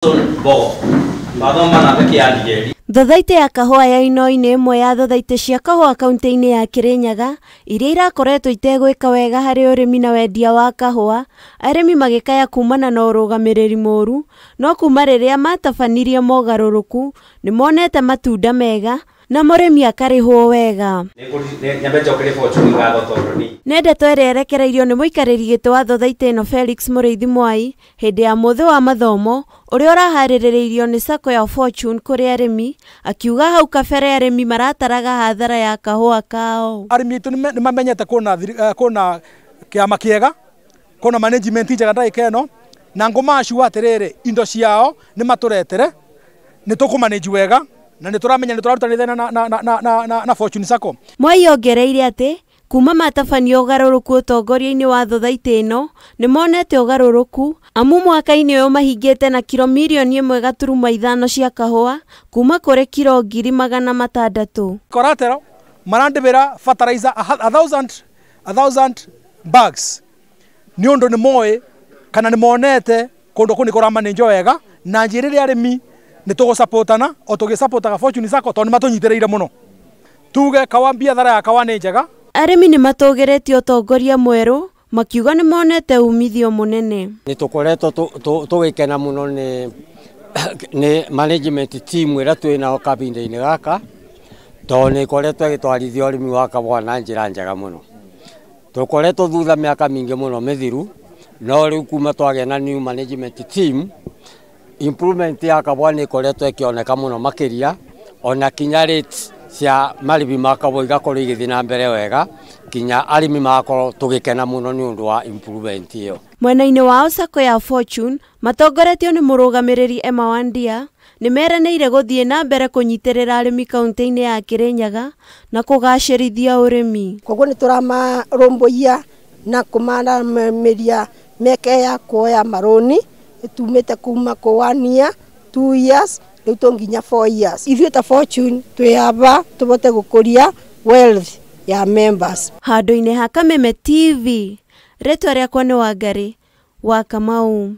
Mbogo mathoma na kĩandigeri. Thothaitĩ ya kahũa ya Inoinĩ ĩmwe ya thothaitĩ cia kahũa kaunti-inĩ ya Kirinyaga iria irakoretwo itegwĩka wega harĩ ũrĩmi na wendia wa kahũa, arĩmi magĩkaya kumana na ũrũgamĩrĩri mũru, no kuma rĩrĩa matabanirie mogarũrũku nĩmonete matunda mega na mũrĩmi akarĩhwo wega. Nyambe njokerie Fortune ngatho tondũ nĩ Nĩ ndeto ĩrĩa ĩrekereirio nĩ mũikarĩri gĩtĩ wa thothaitĩ ĩno Felix Mũrĩithi Mwai hĩndĩ ya mũthĩ wa mathomo ũrĩa ũraharĩrĩirio nĩ Sacco ya Fortune kũrĩ arĩmi, akiuga hau kabere arĩmi marataraga hathara ya kahũa kao. Arĩmi aitũ nĩ mamenyete kwĩna kĩama kĩega, kwĩna management njega ndagĩka ĩno, na ngũmacua atĩrĩrĩ, indo ciao nĩ matũretere, nĩ tũkũmanage wega, na nĩ tũramenya nĩ tũrarutanĩria na Fortune Sacco. Mwai ongereire atĩ kuma matabania ũgarũrũku ũtongoria-inĩ wa thothaitĩ ĩno nĩmonete ũgarũrũku amu mwaka-inĩ ũyũ mahingĩte na kiro mirioni 1.5 cia kahũa kuma kũrĩ kiro 600,000. Collateral marandĩbĩra fertilizer a thousand bags nĩ ũndũ nĩ moĩ kana nĩ monete kũndũ kũu nĩ kũramanĩnjwo wega, na njĩrĩre arĩmi nĩ tũgũsapotana o tũgĩsapotaga Fortune Sacco tondũ nĩ matũnyitĩrĩire mũno. Tuge kawa biathara ya kawa nĩ njega. Arĩmi nĩ matũgĩrĩtie ũtongoria mwerũ makiuga nĩ monete umithio mũnene. Nĩ tũkoretwo tũgĩkena mũno nĩ management team ĩrĩa twĩ nao kahinda-inĩ gaka, tondũ nĩ ĩkoretwo ĩgĩtwarithia ũrĩmi wa kahũa na njĩra njega mũno. Tũkoretwo thutha mĩaka mĩingĩ mũno mĩthiru, no rĩu kuma twagĩa na new management team, improvement ya kahũa nĩ ĩkoretwo ĩkĩoneka mũno makĩria, ona kinya rates cia marĩmi ma kahũa igakorwo igĩthiĩ na mbere wega, kinya arĩmi magakorwo tũgĩkena mũno nĩ ũndũ wa improvement ĩyo. Mwena-inĩ wao Sacco ya Fortune matongoretio nĩ mũrũgamĩrĩri Emma Wandia nĩ meranĩire gũthiĩ na mbere kũnyitĩrĩra arĩmi kaunti-inĩ ya Kirinyaga na kũgacĩrithia ũrĩmi. Koguo nĩ tũramarũmbũiya na kũmaramĩria mĩeke ya kuoya marũni ĩtumĩte kuma kũ 1 year, 2 years, rĩu tũ nginya 4 years. Ithuĩ ta Fortune twĩ aba tũbote gũkũria wealth ya members. Handũ-inĩ ha Kameme TV, rĩtwa rĩakwa nĩ Wangari wa Kamau.